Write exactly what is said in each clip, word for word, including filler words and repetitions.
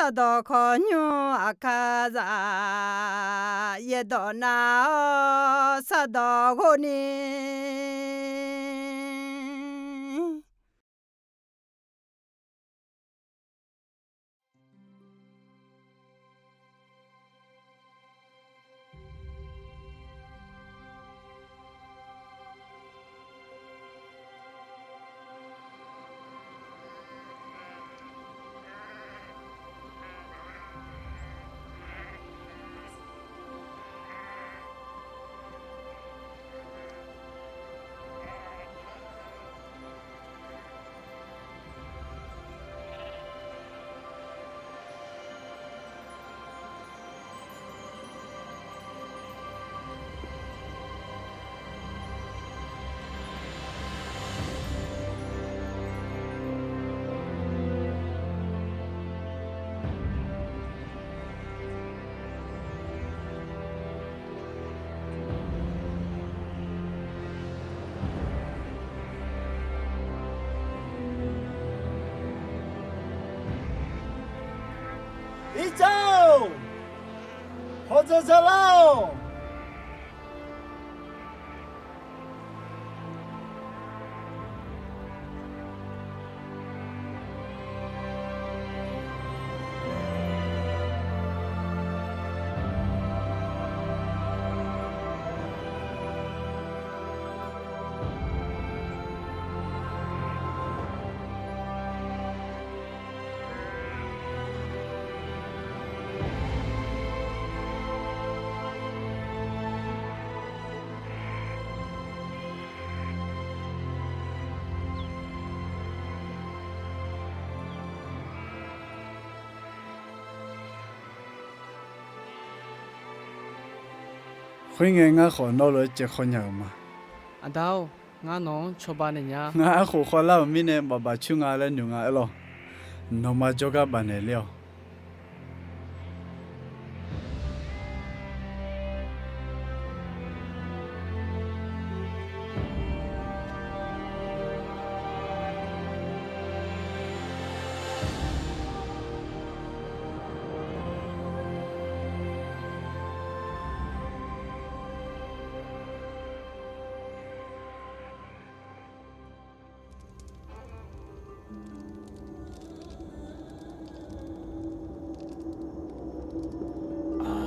Sardawq khawqnymr aqkar za, yaerdawq nav-awr sardawq ghov ni. Irtsa-or, hawdzaq dzaqlar-awq. Khoerngae, ngar khawf nawr lof-aer caev khawr nya-euq ma. Aqda-or, ngar nawq-anr cawba naeq nya. Ngar aerkhof khawvlar-euq mirnae bafbaf coer nga laer noeq nga aer lawq. Nawmaf jawrgar bafnaeq ler-awq.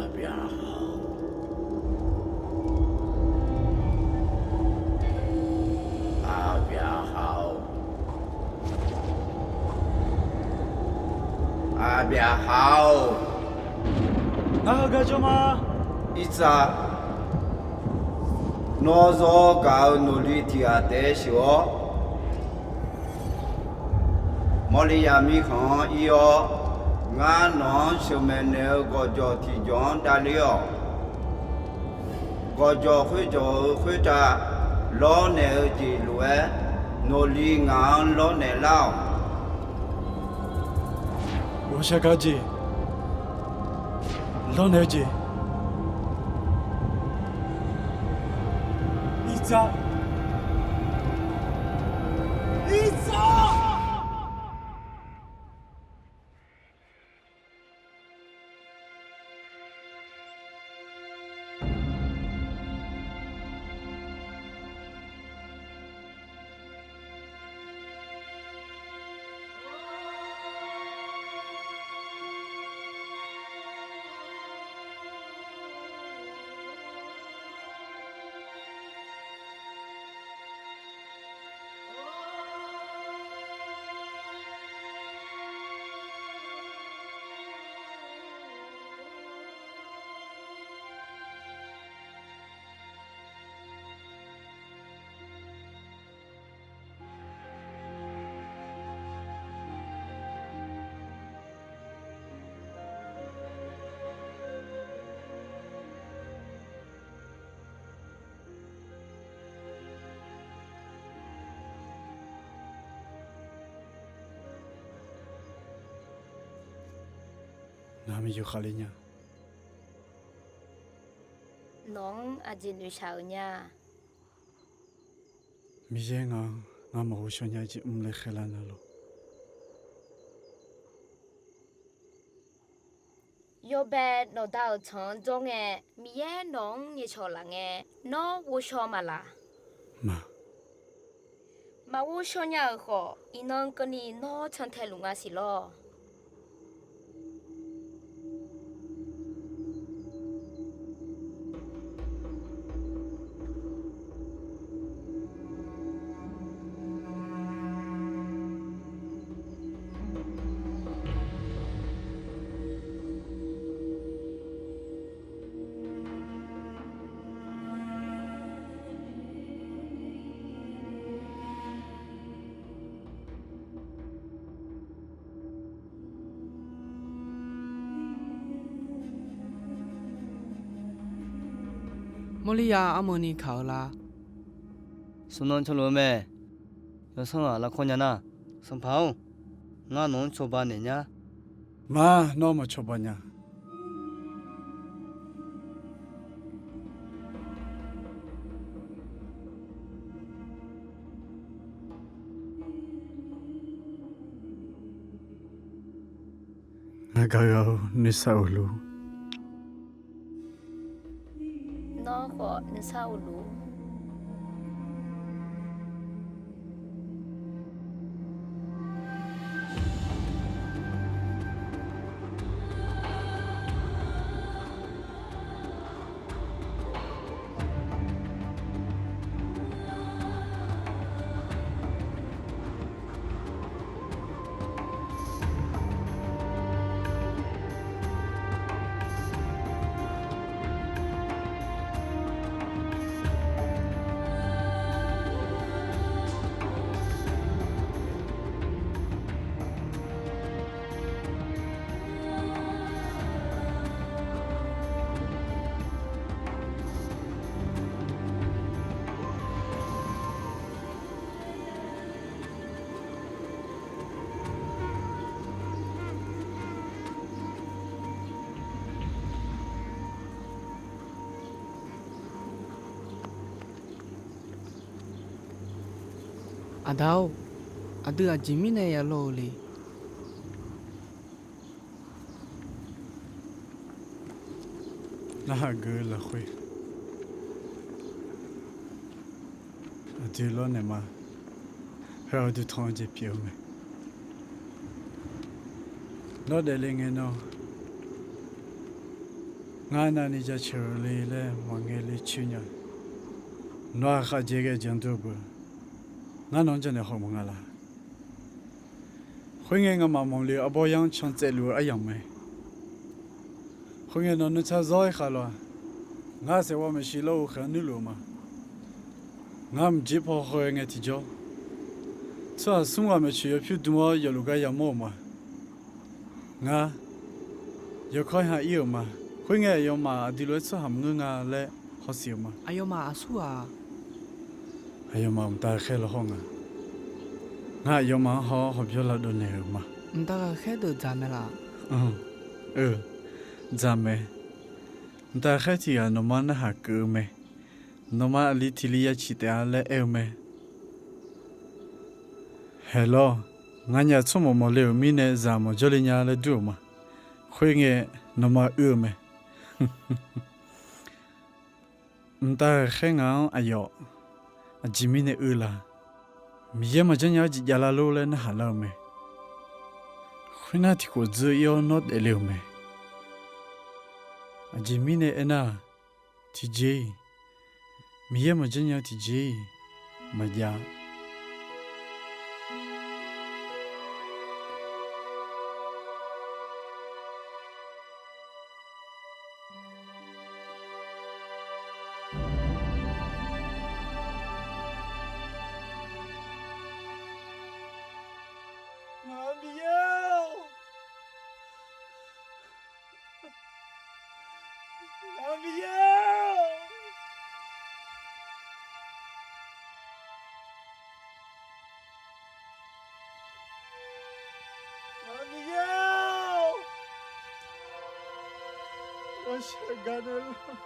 Aqbyaqha-or, Aqbyaqha-or, Aqbyaqha-or. Ngar heugar jawr ma. Irtsa, nawr zawr gaq-eu nawqli tiq ghaq taef-aer sheuq-awr, Mawrliqyaq mirkhanq-anr ir-awr, ngar nawq-anr sheuqmaeq naeq-eu gawqjawq tiqjawq-anr davler-awq. Gawqjawq khoerjawq-euq khoertav lawrnaeq-eu jeq lof-aer, nawqli ngaq-anr lawrnaeq lar-awq. Ghawqshaq gaq jeq, lawrnaeq-eu jeq. Irtsa, Irtsa. Nawq-anr aqjeq noeqshaq-euq nya-a? Miqyaer ngaq-anr ngamaf ghawqshawq nya jeq mrlae khaerlar nar lor. Yawbae nawqda-euq tsanq-anr jawr ngae, Miqyaer nawq-anr nyaeqcawq laf ngae, nawr ghovshaw ma laq? Ma. Maqghovshaw nya-euq khawf, iqnan keuvni nawr cantae luf nga siq lawr. Mawrlirya armawni kaq-eu la? Smqnan cawluf-eu mae. Yawsanr-aq lavkawr nya nar, Sanqpaq-or, ngar nawq-anr cawba naeq nya. Mar, nawr maqcawba nya. Ngaq gaq ghaq-eu nuisar uqluf. Nawr khawf nuisar uqluf. Aqda-or, aqdui aqjeq mirnae ya law-eu le? Narhaq geuf-eu lafkhoer aqdui lawrnaeq ma. Heu-aq uqduq tanq-eu jeq pyeuf-eu mae. Nawr daefle ngae nan, ngar navni jaceuq-eu le laer maqngae le coer nya. Nawr-aq khavjeq ghae janr dur-eu beu, ngar nawq-anr janaeq hawmawf nga laq. Khoerngae ngamaf mawfle-eu arbawr yar-anr can tsaevluf-eu aryamq mae. Khoerngae nawq nuisar zawr-aer khaq lof-aq, ngar saeqghawv maeqshi lawr-eu khaeq-anr nuirluf-eu ma. Ngar mqjeq paw haw-aer ngae tiqjawr, tsawrhaq smr ghaq maeqtsoeq yawpyur dm-awr yawfluf gar yamawr-euq ma. Ngar yawkawr ha ir-euq ma. Khoerngae aqyawfmaf aqdui lof-aer tsawrhaq maqngeur nga laer hawsiq-euq ma. Aqyawfmaf aqsur ghaq-a? Aqyawfmaf mqtav ghaqkhaer lawhawr nga. Ngar aqyawfmaf-anr haw-awr hawbymr lavdov naeq-euq ma. Mqtav ghaqkhaer deuq dzaq mae laf? Eu, dzaq mae. Mqtav ghaqkhaer tiq ghaq nawqma narhaq keuv-eu mae. Nawqma aqli tiq li ya ciq taef-a laer aer-eu mae. Haeqlawr, nganyaf tsawrmawq mawqle-euq mirnae zaq maqjawr le nya laer dur-euq ma. Khoerngae nawqma uir-eu mae. Mqtav ghaqkhaer ngaq-anr aqyawf aqjeq mirnae uir la? Miqyaer maqjanr nya-eu jeq javlar lor laer narhaq lar-eu mae. Khoernar tiqkhof dzeur ir-awr nawr daefle-euq mae. Aqjeq mirnae aernar-aq, tiqjeq-iq Miqyaer maqjanr nya-eu tiqjeq-iq maqjav-a. Ngaq Miqyaer-or, ngaq Miqyaer-or, ngaq Miqyaer-or, ghawqshaq gaq naeqlaf.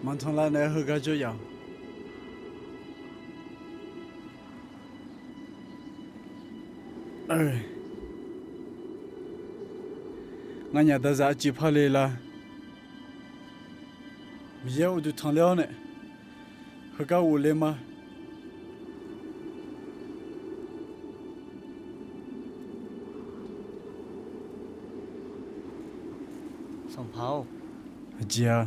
Manqtanqlav naeq-aer heugar jawr yaf-awq. Nganyaf dazaq arcuiv parle la? Miqyaer uqduq tanqler-awr nae heugar ghofle ma. Sanqpaq-or, aqjeq-a.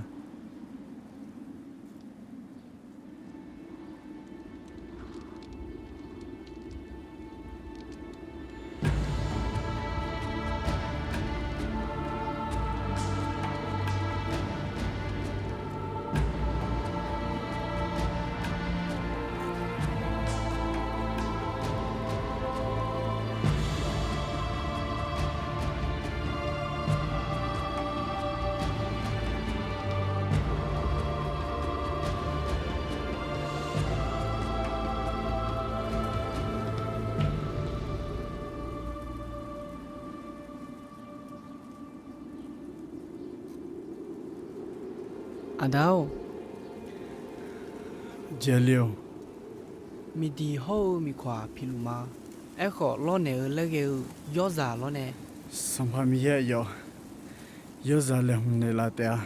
Aqda-or, Jaqli-or, miqdiq hawr-eu miqkawq-aq piluf ma. Aerkhawf, lawrnaeq-eu laer ghae-eu yawrzaq lawrnae, Sanqpaq Miqyaer aqyawf yawrzaq laeqhmq naeqlaf taef-a.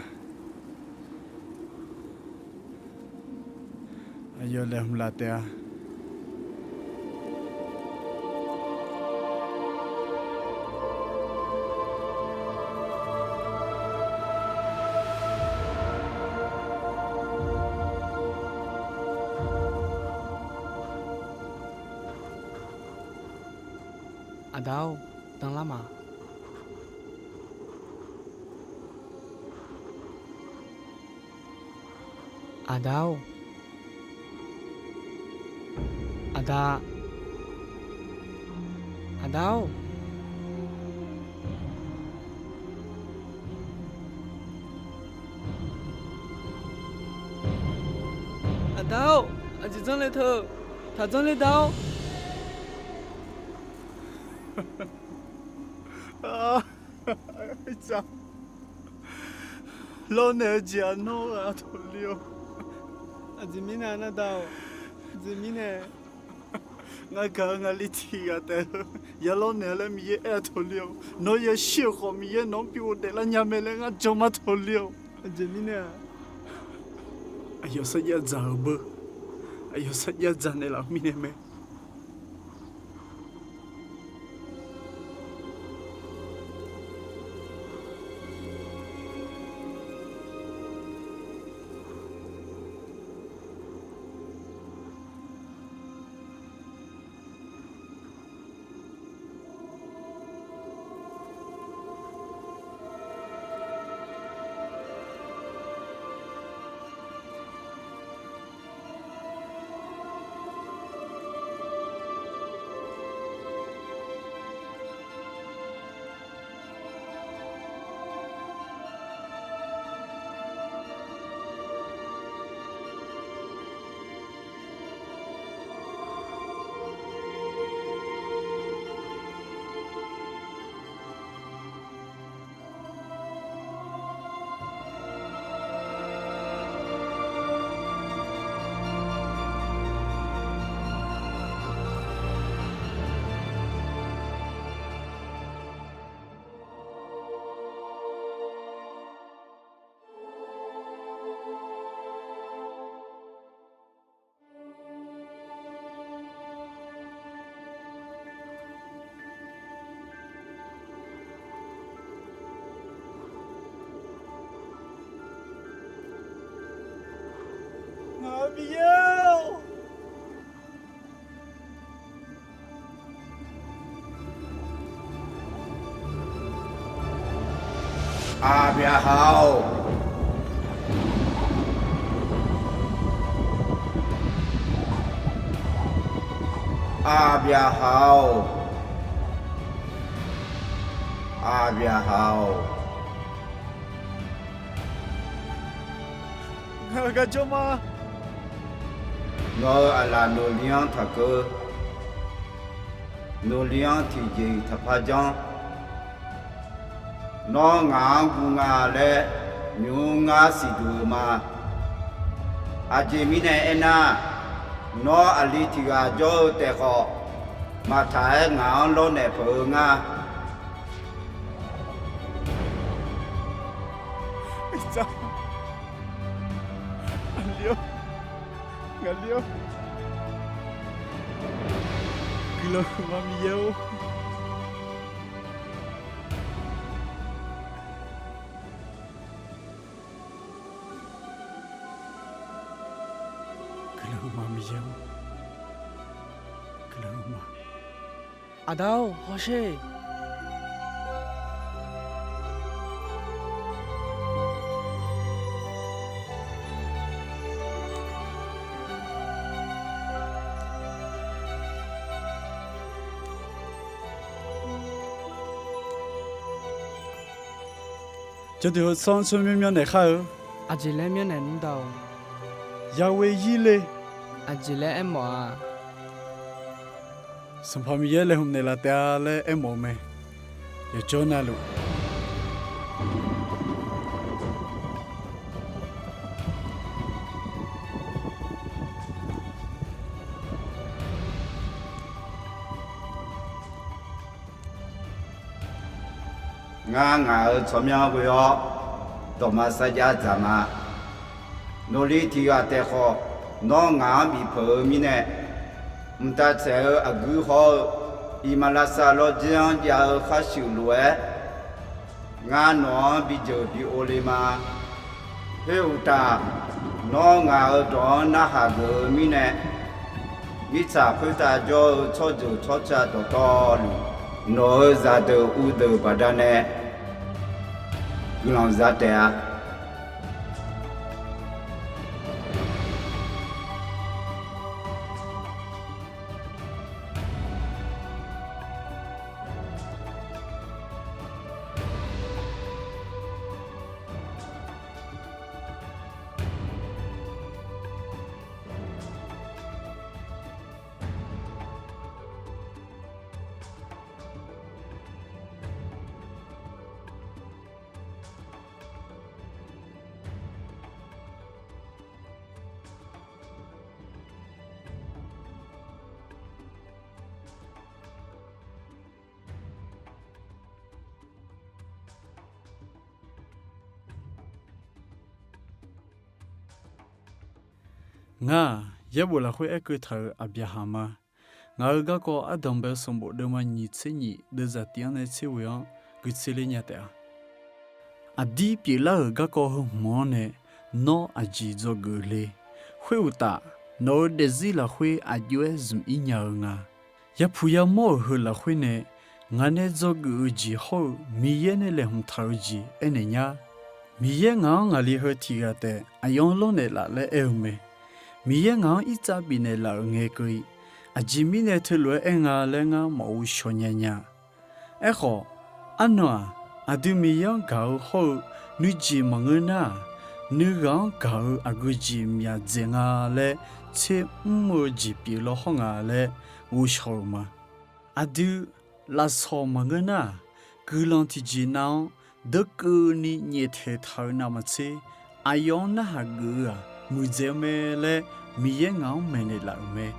Aqyawf laeqhmq laf taef-a. Aqda-or, danlar ma. Aqda-or. Aqda. Aqda-or. Aqda-or, aqjeq janrle teu. Taq janrle da-or. Lawrnaeq-eu jeq-aq nawr ghaq taqler-awq. Aqjeq mirnae nar da-or, aqjeq mirnae. Ngar gaq-eu ngaqli tiq ghaq taef-eu ya lawrnaeq-a laer Miqyaer aer-a taqler-awq. Nawr yashir-euq khawf Miqyaer nawq-anr bi ghofdaef lar nya mae laer ngar jan ma taqler-awq. Aqjeq mirnae-aq, aqyawf sarjax dzaq-eu beu, aqyawf sarjax dzaq naeqlaf-eu mirnae mae. Ngaq-euq Miqyaer-or. Aqbyaqhaq-or. Aqbyaqhaq-or. Aqbyaqhaq-or. Ngaq-euq garjawr ma. Nawq-euq aqlaf nofli-anr taqkeuv. Nofli-anr tiqjeq-iq taqpar janr. Nawr ngaq-anr guv nga laer nymq-mr ngar siqduq-eu ma. Aqjeq mirnae aernar, nawr aqli tiq ghaq jawr-eu taef khawf, maqtaq-aer ngaq-anr lawrnaeq peuq-eu nga. Aqli-or, ngaqli-or, Guiqlanq huiqma Miqyaer-or. Guiqlanq huiqma Miqyaer-or, Guiqlanq huiqma. Aqda-or, hawsher. Jawrduq heu tsanr tsawrmyanr myanrnaeq khar-eu. Aqjeq laer myanrnaeq nmr da-or? Yaghoe ir le. Aqjeq laer aermawf-a? Sanqpaq Miqyaer laeqhmq naeqlaf taef-a laer aermawf-eu mae. Yawqjawr navluf, ngar ngaq-euq tsawrmyanr ghoe-awr dawqma sarjax dzaq ma. Nawqli tiq ghaq taef khawf, nawr ngaq-anr bif peuq-eu mirnae, mqtav tsaeq-eu aqguir hawr-eu iqmalavshav lawrjir-anr jav-eu kharshuif lof-aer, ngar nawq-anr bi jeuq bi ov le ma. Khoeruqtaf, nawr ngaq-euq dawq-anr narhaq geuf-eu mirnae, mirtsaq khoertav jawr-eu tsawrjeuq tsawrca dawqtawvluf, nawq-euq zaqdeuq uvdeuq baqdanae guiqlanq za taef-a. Ngar-aq, yaerbof lafkhoer aerkeuv taq-euq Aqbyaqhaq ma. Ngaq-euq garkawv ardanqbae-eu sanqbof deuvma nyiq tser nyiq deuvzaq tiq-anr nae tser ghoe-anr guiqtser ler nya taef-a. Aqdir pyeuflar-euq garkawv heu hmq-anr nae nawr aqjeq dzawgeuf le. Khoeruqtaf, nawq-euq daefzir lafkhoer aqjox-aer zmq-ir nya-eu nga. Yapuq yamawr-euq heu lafkhoer nae ngaq nae dzawgeuf-eu jeq hawr-eu Miqyaer nae laeqhmq taq-eu jeq aernaeq nyar. Miqyaer ngaq-anr ngaqli heu tiq ghaq taef aqyawf-anr lawrnaeq laf laer aer-eu mae. Miqyaer ngaq-anr irtsav bifnaeq laf-euq ngae keuv-i. Aqjeq mirnae teulof-aer aer nga laer ngar maqghov shawq nya nya. Aerkhawf, arnan-aq, aqdui Miqyaer-anr gaq-eu hawr-eu nuijeq maqngeur nar-aq, nuighaq-anr gaq-eu aqgeujeq myaq dzaeq nga laer tser mr-eu jeq pyeuf law hawr nga laer ghovshaw-euq ma. Aqdui lafsawq maqngeur nar-aq, guiqlanq tiqjeq nav-anr deuq keuvni nyaeftaeq taq-eu navmaqtser, aqyawf-anr narhaq geuf-eu-aq muiqdzaeq-eu mae laer Miqyaer ngaq-anr maeqnaeq laf-euq mae.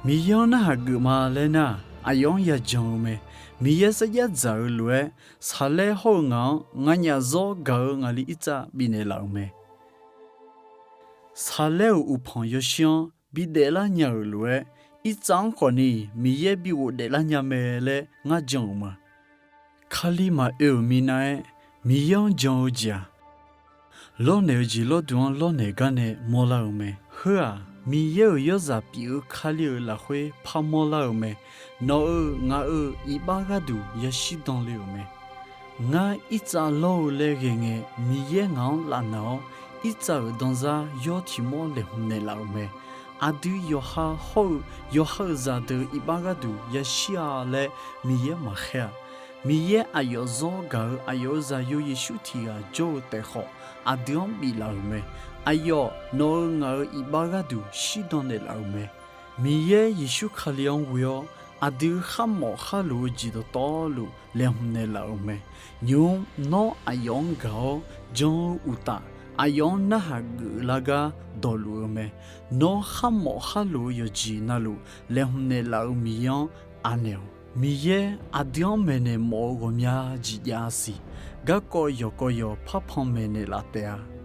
Miqyaer-anr narhaq geuf ma laer nar-aq, aqyawf-anr yajan-eu mae. Miqyaer sarjax dzaq-eu lof-aer, saqlaer hawr-eu ngaq-anr nganyaf zawr gaq-eu ngaqli irtsav bifnaeq laf-euq mae. Saqlaer-euq uqpanq yawshir-anr bidaef lar nya-euq lof-aer, irtsav-anr khawfni Miqyaer bi ghofdaef lar nya mae laer ngar jan-euq ma. Kali maqoe-euq minav-aer Miqyaer-anr jan-eu jeq-aq, lawrnaeq-eu jeq lawrduq-anr lawrnaeq gar nae mawrlar-euq mae. Heu-aq, Miqyaer-euq yawrzaq pyeuf-eu Kali-euq lafkhoer par mawrlar-euq mae. Nawq-euq ngaq-euq iqbax gharduq yashir dan le-euq mae. Ngar irtsav lawr-eu laer ghae ngae, Miqyaer ngaq-anr lafnaq-awr, irtsav-euq danzar yawr tiq mawr laeqhmq naeqlaf-euq mae. Aqdui yawqha hawr-eu yawqha-euq zaqdeuq iqbax gharduq yashir-a laer Miqyaer maqkhaer-a. Miqyaer aqyawf zawr gaq-eu aqyawf-euq Zaqyo Yeqsur tiq ghaq jawr-eu taef khawf, aqdui-anr biflaf-euq mae. Aqyawf nawq-euq ngaq-euq iqbax gharduq shirdan naeqlaf-euq mae. Miqyaer Yeqsur Kali-anr ghoe-awr, aqdui kharmawf kharluf-eu jeq dawqtawvluf laeqhmq naeqlaf-euq mae. Nymq-mr nawr aqyawf-anr gaq-awr jan-eu uqtaf, aqyawf-anr narhaq geuflar gar dawqluf-eu mae. Nawr kharmawf kharlof-eu yawqjeq navluf laeqhmq naeqlaf-euq Miqyaer-anr anaeq-awq. Miqyaer aqdui-anr maeqnaeq mawf-eu ghawqmya jeq jav-a siq. Garkawv yawqkawv yawq parpan maeqnaeq laf taef-a.